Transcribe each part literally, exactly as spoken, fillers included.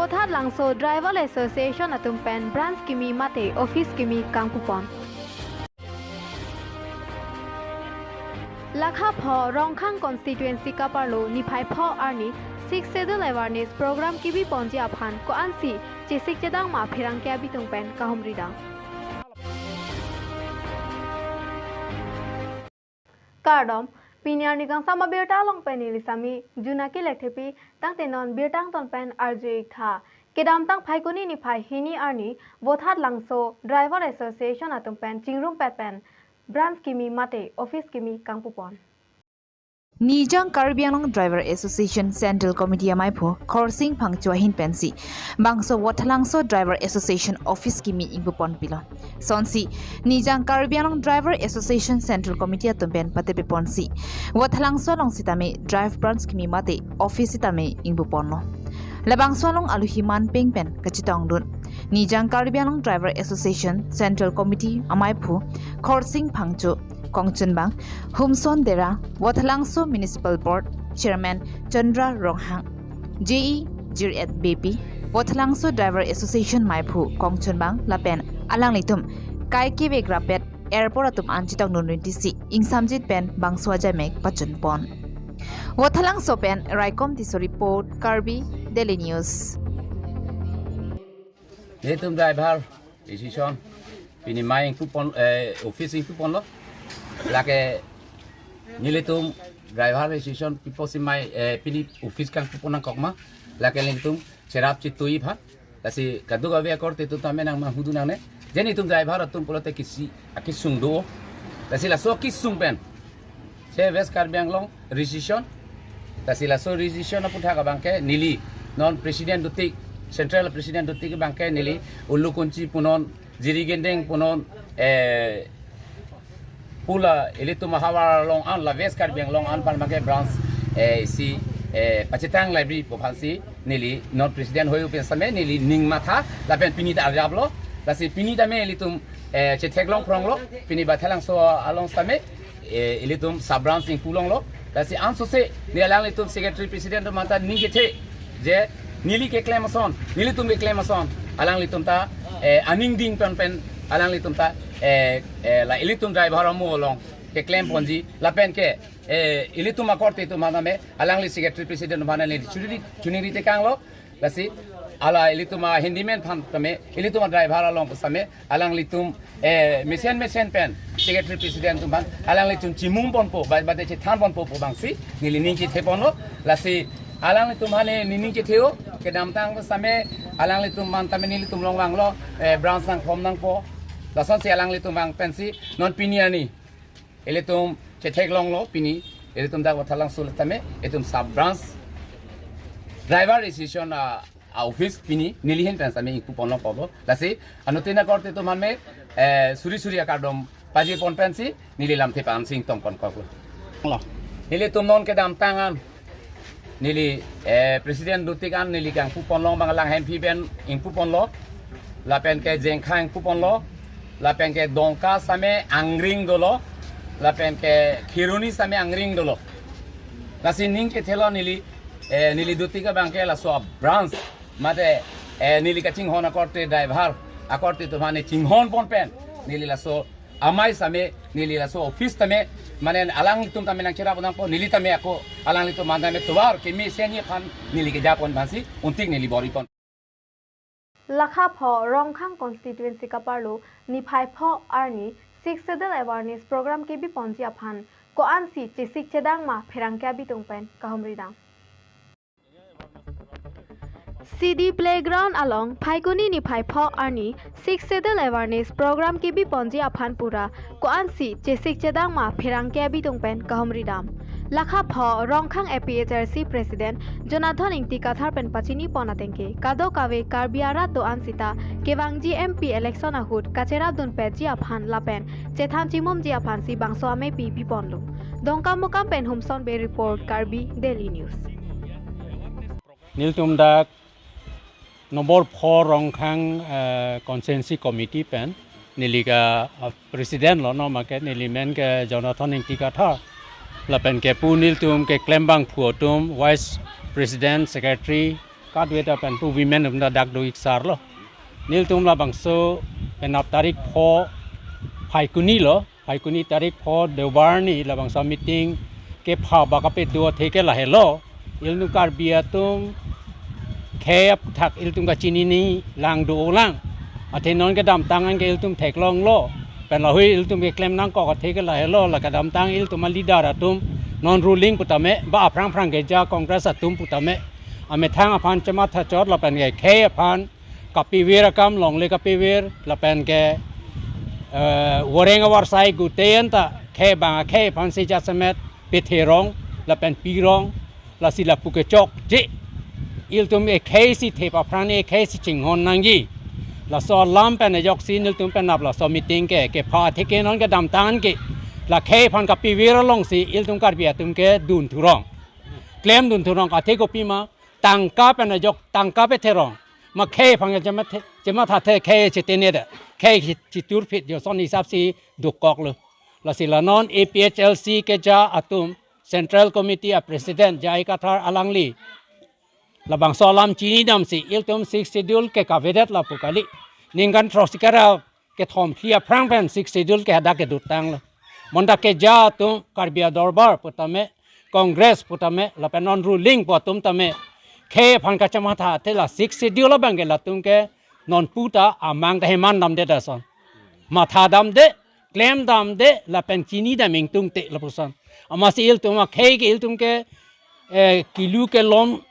Vothatlangso Driver Association atum pen branch kimi mate office kimi kangpupon. Lakha pho Rongkhang constituency kaparlo niphai pho arni Sixth Schedule awareness program kibiponji aphan ko-ansi chesik chedang ma pherangke abitung pen kahumridam. Kardom, pini arni kangsam abirta along pen neli Sami Junaki Lekthepi, tangte non birta angton pen arju-ik tha. Kedamtang Phaikuni niphai hini arni, Vothatlangso Driver Association atum pen chingrumpet pen branch kimi mate office kimi kangpupon. Nijang Karbi Anglong Driver Association Central Committee amaiphu Khorsing Phangcho ahin pensi bangso Vothatlangso Driver Association office kimi ingpupon pilo. Sonsi Nijang Karbi Anglong Driver Association Central Committee atum pen patepeponsi Vothatlangso along sitame drive branch kimi mate office sitame ingpuponlo. Labangso along aluhi manpeng pen kachetongdun Nijang Karbi Anglong Driver Association Central Committee amaiphu Khorsing Phangcho, kongchunbang Humson Dera, Vothatlangso Municipal Board Chairman Chandra Ronghang, J E Jiret Beypi, Vothatlangso Driver Association maiphu kongchunbang lapen alanglitum kaikevek rapet airport atum an chetongdun rinti si ingsamjit pen bangso ajaimek pachunpon. Vothatlangso pen Raikom Tisso report, Karbi Daily News. Nelitum driver association pini mai ingpupon, eh, office ingpuponlo. Lake nelitum driver association piposi mai, eh, pini office kangpupon nangkok ma. Lake nelitum cherap chetui aphan. Lasi kadokave akorte atum tame nangmanghudu nangne. Je nelitum driver atum pulote kisi akesung do. Lasi laso akesung pen se West Karbi Anglong region. Lasi laso region aputhak abangke neli non president dotik, central president dotik abangke neli Ulukunchi punon, Jirikindeng punon, eh, pu la ilitum ahavar along an, la West Karbi Anglong an aphan abangke branch, eh, isi, eh, pachetang library pu aphansi neli non president hoi pen same neli ning matha lapen pini ta arjaplo. Lasi pini tame ilitum, eh, chetheklong pronglo, pini Vothatlangso along same, eh, ilitum sub branch ingpulonglo. Lasi ansose neli alanglitum secretary president atum aphan ta ning kethe je neli keklem ason, nelitum keklem ason alanglitum ta, eh, aning dingpon pen alanglitum ta, eh, eh, la ilitum driver amo along keklemponji lapen ke, eh, ilitum akorte atum aphan tame alangli secretary president atum aphan neli chuningri, chuningri tekanglo. Lasi ala ilitum a handyman aphan tame, ilitum a driver along pu same alanglitum, eh, mesen mesen pen secretary president atum aphan alanglitum chimungponpo, ba, bade chethanponpo pu abangsi neli ning chetheponlo. Lasi alanglitum aphan neli ning chetheo, kedamtang pu same alanglitum aphan tame nelitum along vanglo, eh, branch nangkhom nangpo. Lasonsi alanglitum vang pensi non pini arni ilitum chetheklonglo, pini ilitum dak Vothatlangso tame itum sub branch driver association a, a office pini neli ahin pen same ingpuponlongpo. Lasi anuttin akorte atum aphan me, eh, suri suri akardom pajirpon pensi neli lamthe pen sing tongponkoklo. Nelitum non kedamtang an neli, eh, president dotik an neli kangpuponlong abang Langhemphi pen ingpuponlo, lapen ke Jengkha ingpuponlo, lapen ke Dongka same angring dolo, lapen ke Kheroni same angring dolo. Lasi ning kethelo neli, eh, neli dotik abangke laso a branch mate, eh, neli kachinghon akorte driver akorte atum aphan ne chinghonpon pen neli laso amei same, neli laso office tame, mane alanglitum tame nangcherap nangpo, neli tame ako alanglitum aphan tame tovar kemesen aphan neli kejapon abangsi untik neli boripon. Lakha pho Rongkhang constituency kaparlo niphai pho arni Sixth Schedule awareness program kebiponji aphan ko-ansi chesik chedang ma pherangke abitung pen kahumridam. C D Playground along Phaikuni niphai pho arni Sixth Schedule awareness program kebiponji aphan pura ko-ansi chesik chedang ma pherangke abitung pen kahumridam. Lakha pho Rongkhang A P H L C President Jonathan Ingti Kathar pen pachinipon atengke kadokave Karbi arat do-an sita kevangji M P election ahut kacherapdunpetji aphan lapen chethan chimumji aphansi bangso amepi piponlo. Dongkamukam pen Humson Bey report, Karbi Daily News. Nelitum dak nombor pho Rongkhang, eh, constituency committee pen neli ka, ah, president lo, no make neli men ke Jonathan Ingti Kathar. Lapen ke pu nelitum keklem abangphu atum vice president, secretary, Kadweta pen pu women atum ta dak do-ik sar lo. Nelitum labangso penap tarik pho Phaikuni lo, Phaikuni tarik pho Deobar ni labangso meeting kepha ba kapedo athe ke lahelo. Ilitum Karbi atum khei aphuthak ilitum kachinine lang do-olang. Athe non kedamtang an ke ilitum theklonglo. Pen lahei ilitum keklem nangkok athe ke lahelo, la kedamtang ilitum a-leader atum non ruling putame, ba aphrang phrang keja Congress atum putame, amethang aphan chematha chot lapen ke khei aphan kapivir akam longle kapivir lapen ke, eh, voreng avarsai gutei an ta khei bang akhei aphansi jasemet pethe rong lapen pirong, lasi lapu kechokche. Ilitum ekhei si thep aphrang ekhei si chinghon nangji. Laso alam pen ajoksi nelitum penap laso meeting ke, kepha athe ke non kedamtang ke la khei aphan kapivir alongsi ilitum Karbi atum kedun thurong, klemdun thurong. Athe kopima tangka pen ajok tangka pethe rong, ma khei aphan chemathe, chemathathe, khei chetene da, khei chi-, chitur phit jo son hisap si dokoklo. Lasi la non A P H L C keja atum, Central Committee a-President J I Kathar alangli labangso alam chinidamsi ilitum Sixth Schedule ke kavedet lapu kali. Ningkan throksi kara kethom phli aphrang pen Sixth Schedule ke hadak kedotanglo. Bonta keja atum Karbi Adorbar putame, Congress putame, lapen non ruling pu atum tame, khei aphan kachematha athe la Sixth Schedule abang ke latum ke non puta amang ta heman damde da son. Matha damde, klem damde, lapen chinidam ingtungte lapuson. Amatsi ilitum akhei ke ilitum ke, eh, kilu kelom,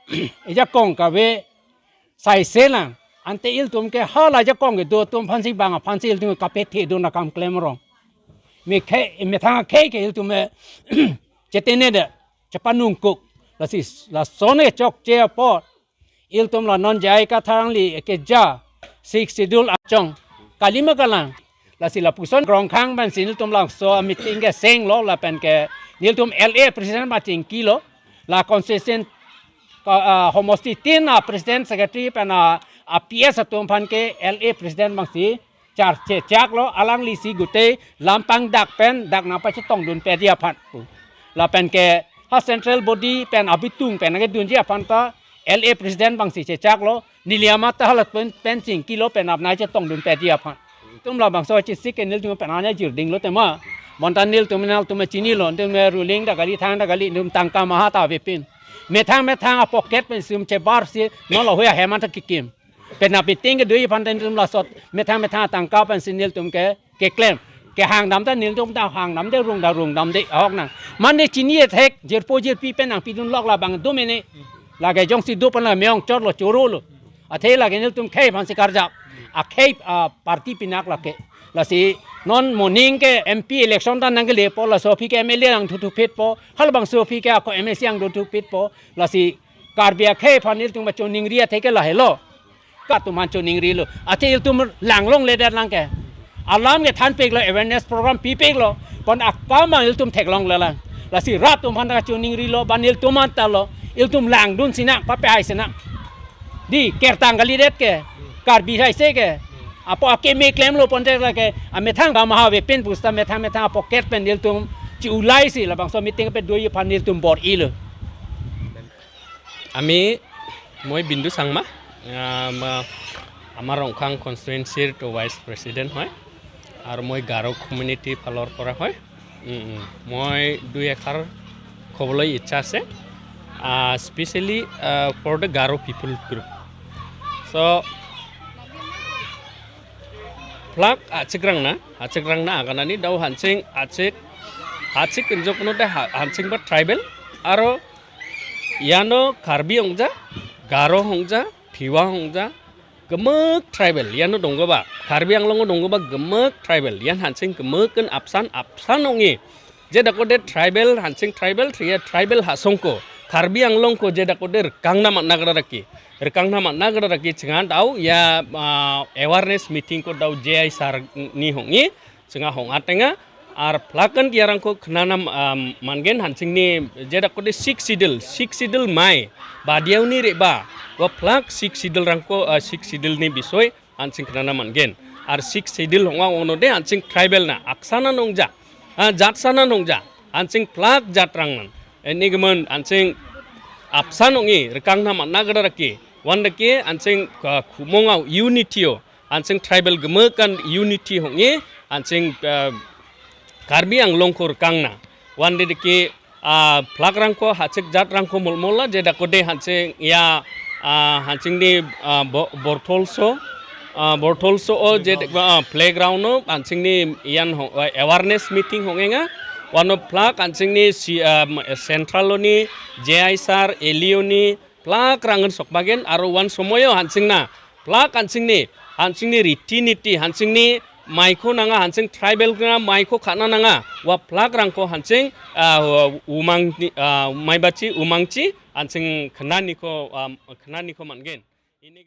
ejakong kave saise lang. Ante ilitum ke hala jakong kedo atum aphansi bang aphansi ilitum kapethedun akam klem rong. Me khei, methang akhei ke ilitum, eh, chetene da, chepanungkuk. Lasi, lason kechokche apot ilitum la non J I Kathar alangli keja Sixth Schedule achong kalima kalang. Lasi lapuson Krongkhang pensi nelitum laso meeting kesenglo lapen ke nelitum L A president ba chingkilo, la constituency ka, ah, homosti tin a-president, secretary pen a, a-P S atum aphan ke L A president bangsi charche chaklo, alanglisi gutei lampang dak pen dak nangpachetongdun pedi aphan pu. Lapen ke ha central body pen abitung pen kedunji aphan ta L A president bangsi chechaklo, neli amat ta hala pen, pen chingkilo pen apnai chetongdun pedi aphan. Tum labangso chesik ke nelitum pen anya jirdinglo tema. Bonta nelitum nangtum chinilo, nelitum ruling ta kali, thang ta kali, nelitum tangka maha ta avepin. Methang methang a-pocket pensi nelitum chebarsi non lahei ahem an ta kekim. Penap meeting kedoji aphan ta nelitum laso methang methang tangka pensi nelitum ke, keklem. Kehang dam ta nelitum ta hang damde, rung ta rung damde, ahok nang. Mane chini ethek, jirpo jirpi pen nangpidunlok labang do mene. Lake jongsi do pen la me-ong chotlo, chorolo. Athe lake nelitum khei aphansi karjap. Akhei, ah, party pinak lake. Lasi non moning ke M P election ta nangkelepo, laso aphi ke M L A nangthuthupitpo, halabangso aphi ke ako M A C nangthuthupitpo. Lasi Karbi akhei aphan ilitum pachoningri athe ke lahelo. Ka atum aphan choningrilo. Athe ilitum langlongle det lang ke. Alam kethanpiklo, awareness program pipiklo. Pon akam abang ilitum theklongle lang. Lasi rat atum aphan ta choningrilo, ba nelitum anta lo. Ilitum langdunsi nang, papehai si nang. Di, kertang kalidet ke. Karbi saise ke. Apot akeme klemlo ponte lake. Amethang ba maha avepin pusita methang methang a-pocket pen ilitum chi-ulaisi labangso meeting kepedoji aphan ilitum bor-ilo. Ami, moi Bindu Sangma, ah, ma-, ama Rongkhang constituency to vice president hoi, ar moi Garo community phalor pora hoi. Mm, mm. Moi dui ekar koboloi icha ase, ah, specially, ah, for the Garo people group. So, plak achik rangna, achik rangna aganani dau hanching achik, achik injok no de ha-, hanching ba tribal, aro iano Karbi ongja, Garo ongja, Thiwa ongja, gemuk tribal, iano donggoba, Karbi Anglong donggoba gemuk tribal, ian hanching gemuk ken apsan, apsan ongji. Je dakode tribal, hanching tribal, triya tribal hasongko, Karbi Anglongko je dakode rikang nam nagara raki, rikang nam nagara raki chingan dau, ya, ah, awareness meeting ko dau J I sir ni hongji, chinga hong atenga, ar plakan tiarangko khnanam, ah, mangen hanching ni je dakode Sixth Schedule, Sixth Schedule mai, badiau ni reba, wa plak Sixth Schedule rangko, ah, Sixth Schedule ni bisoi, hanching khnanam mangen. Ar Sixth Schedule hongwa ono de hanching tribal na, aksana nongja, ah, jatsana nongja, hanching plak jat rang nan. Eni gemen hanching apsan ongji, rikang nam nagara raki. Wanda ke anching, ah, khumong a unity o, anching tribal gemekan unity hong-e, anching, ah, Karbi Anglong akur kangna. Wanda ke, ah, flag rangko, hachek jat rangko molmola, je dakode anching ya, ah, anching ni, ah, bo-, bortholso, ah, bortholso o, je, ah, playground o, anching ni iyan hong, ah, awareness meeting hong-enga. Wano flag anching ni si, ah, central lo ni, J I sir, L E O ni, flag rang-un sok bagen, aro wan somoyo anching na, flag anching ni, anching ni riti niti, anching ni maiko nanga, anching tribal na maiko khana nanga, wa flag rangko anching, ah, umang ni, ah, maibachi, umangchi, anching khanani ko, ah, khanani ko mangen. Ini